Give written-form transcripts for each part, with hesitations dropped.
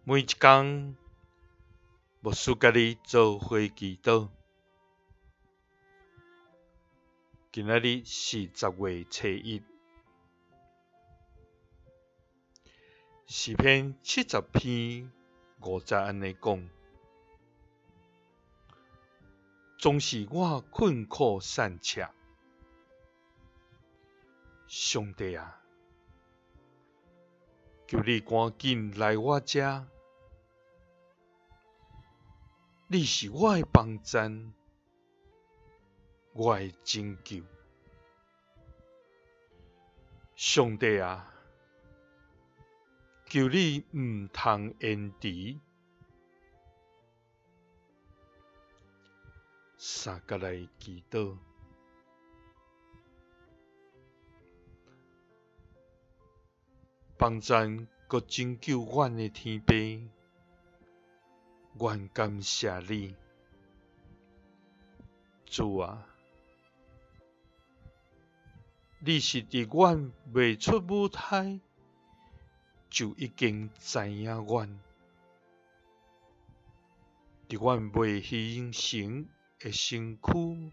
每一工，牧師佮你做伙祈禱。今仔日是10月初1，詩篇70篇5節按呢講：總是我困苦散赤，上帝啊，求你趕緊來我遮！你是我的幫贊，我的拯救。上帝啊，求你毋通延遲。三角來祈禱，幫贊閣拯救阮的天父，阮感謝你，主啊！你是佇阮未出母胎就已經知影阮，佇阮未形成的身軀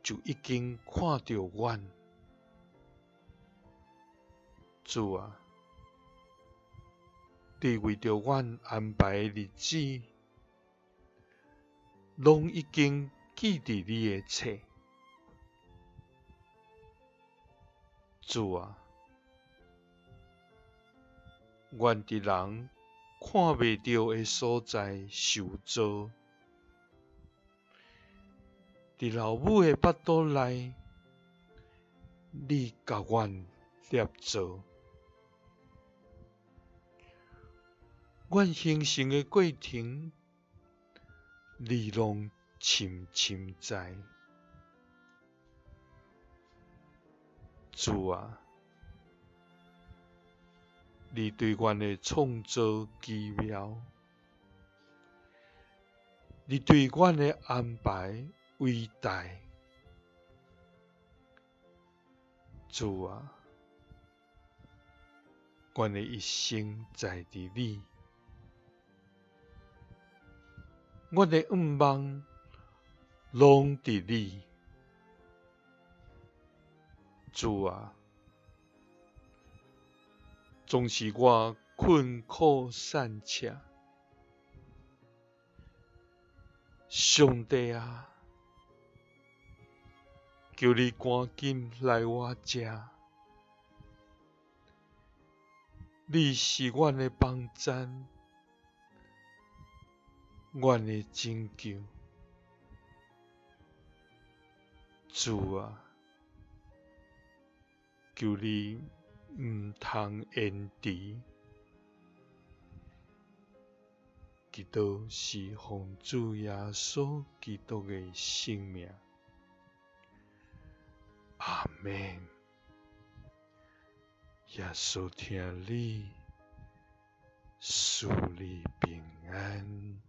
就已經看著阮，主啊！你為著阮安排的日子，攏已經記佇你的冊。主啊，阮佇人看袂著的所在受造，佇老母的腹肚內，你共阮捏造。阮形成的過程，你攏深深知。主啊，你對阮的創造奇妙，你對阮的安排偉大。主啊，阮的一生在佇你。阮的願望攏佇你，主啊，總是我困苦散赤，上帝啊，求你趕緊來我遮，你是阮的幫贊。阮的拯救，主啊，求你毋通延遲。祈禱是奉主耶穌基督的聖名，阿們。耶穌疼你，賜你平安。